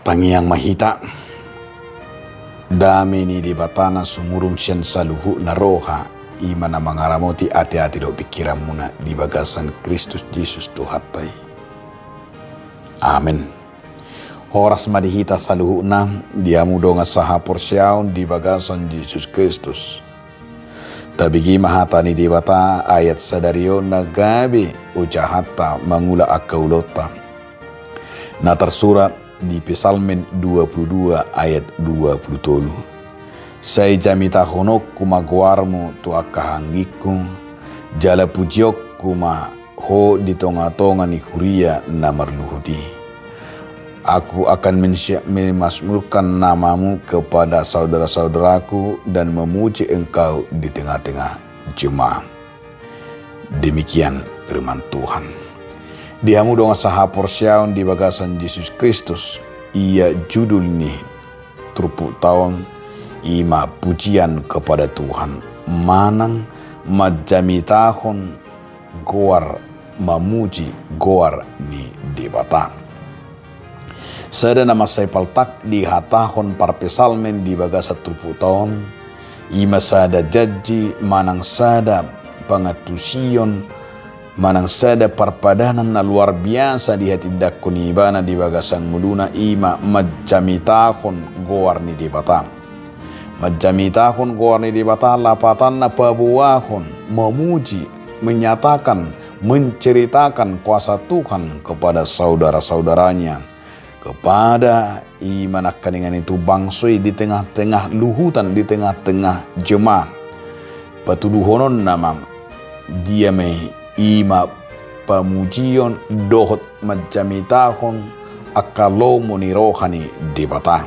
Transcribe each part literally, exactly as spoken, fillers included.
Tangiang ma hita. Dame ni Debata na sumurung sian saluhutna roha, i ma na mangaramoti ateate dohot pingkiranmuna di bagasan Kristus Jesus Tuhanta i. Amen. Horas ma di hita saluhutna, di hamu dongan sahaporseaon di bagasan Jesus Kristus. Tabege ma hata ni Debata, ayat sadari on na gabe ojahanta mangula angka ulaonta. Na tarsurat di Psalmen dua puluh dua ayat dua puluh tolu. Sai jamitahononku ma goarmu tu angka anggingku, jala pujionku ma ho di tongatonga ni huria na marluhut i. Aku akan mensia-, memasmurkan namamu kepada saudara-saudaraku dan memuji engkau di tengah-tengah jemaat. Demikian firman Tuhan. Di hamu dongan sahaporseaon di bagasan Jesus Kristus, ia judul ni turpukta on i ma pujian kepada Tuhan, manang manjamitahon goar, mamuji goar ni Debata. Sada na mansai paltak dihatahon parpsalmen di bagasan turpukta on, i ma sada janji manang sada pangantusion, manang sada parpadanan na luar biasa dihatindangkon ibana di bagasan ngoluna, i ma manjamitahon goar ni Debata. Manjamitahon goar ni Debata lapatanna paboahon, memuji, menyatakan, menceritakan kuasa Tuhan kepada saudara-saudaranya, kepada i ma nangkaningan i tu bangso i di tengah-tengah luhutan, di tengah-tengah jemaat. Patuduhononna ma dia ma i, i ma pamujion dohot manjamitahon angka lomo ni roha ni Debata.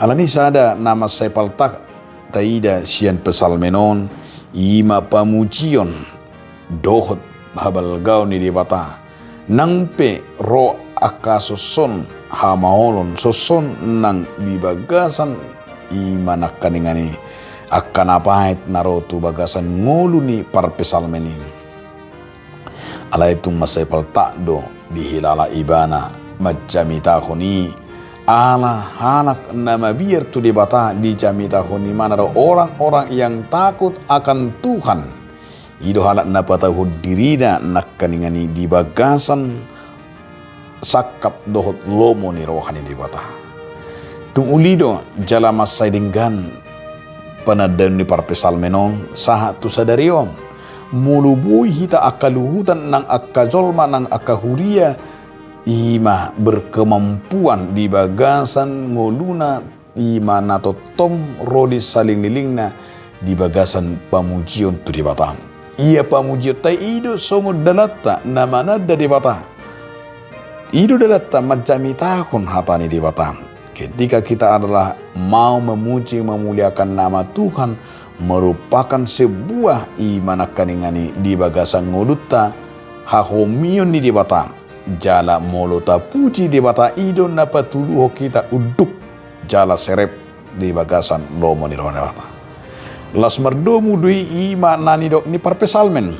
Alani sada na mansai paltak taida sian psalmen on, i ma pamujion dohot habalgaon ni Debata. Nang pe ro angka sonson hamaolon, sonson nang di bagasan i ma nangkaningan i angka na paet na ro tu bagasan ngolu ni parpsalmen i. Alai tung mansai paltak do dihilala ibana manjamitahon i, ala halak na mabiar tu Debata dijamitahon ibana do orang-orang yang takut akan Tuhan. I do halak na patauhon dirina nangkaningan i di bagasan sangkap dohot lomo ni roha ni Debata. Tung uli do jala mansai denggan panandaon ni parpsalmen on sahat tu sadari on. Molo boi hita angka luhutan nang angka jolma nang angka huria, i ma berkemampuan di bagasan ngoluna, i ma na tongtong ro di salelenglelengna di bagasan pamujion tu Debata. Ia pamujionta i do songon dalanta na mananda Debata. I do dalanta manjamitahon hata ni Debata. Ketika kita adalah mau memuji, memuliakan nama Tuhan, merupakan sebuah i ma nangkaningan i di bagasan ngolunta hahomion ni Debata. Jala molo tapuji Debata, i do na patuduhon hita unduk jala serep di bagasan lomo ni roha ni Debata. Laos mardomu do i, i ma na nidok ni parpsalmen,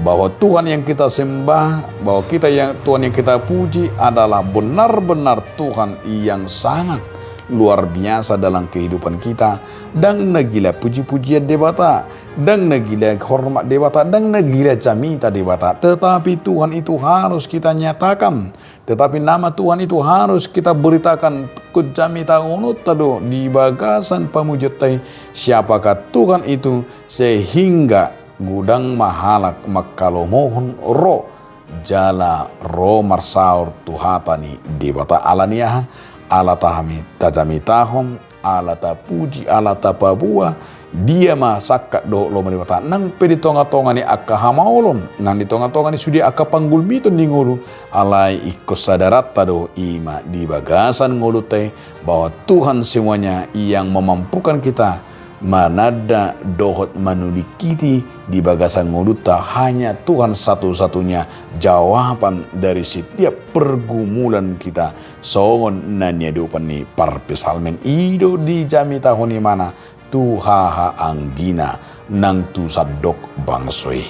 bahwa Tuhan yang kita sembah, bahwa kita yang, Tuhan yang kita puji adalah benar-benar Tuhan yang sangat luar biasa dalam kehidupan kita. Ndang na gila puji-pujian Debata, ndang na gila hormat Debata, ndang na gila jamita Debata. Tetapi Tuhan itu harus kita nyatakan. Tetapi nama Tuhan itu harus kita beritakan. Jamitahononta do di bagasan pamujionta i siapakah Tuhan itu, sehingga godang ma halak mangkalomohon ro jala ro marsaor tu hata ni Debata. Alani aha? Ala tahami, tajamitahon, ala tapuji, ala tapaboa dia ma sangkap dohot lomo ni Debata, nang pe di tongatonga ni angka hamaolon, nang di tongatonga ni sude angka panggulmiton ni ngolu. Alai ingkon sadaranta do i ma di bagasan ngolunta i, bahwa Tuhan semuanya yang memampukan kita mananda dohot manulingkiti di bagasan ngolunta. Hanya Tuhan satu-satunya jawaban dari setiap pergumulan kita. Songon na niadopan ni parpsalmen, i do dijamitahon ibana tu hahaanggina nang tu sandok bangso i.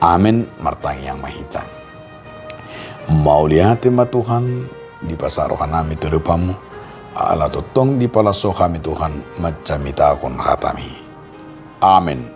Amen. Martangiang ma hita. Mauliate ma Tuhan, Dipasahat rohanami tu adopanmu, ala tongtong dipalaso hami Tuhan manjamitahon hataMi. Amen.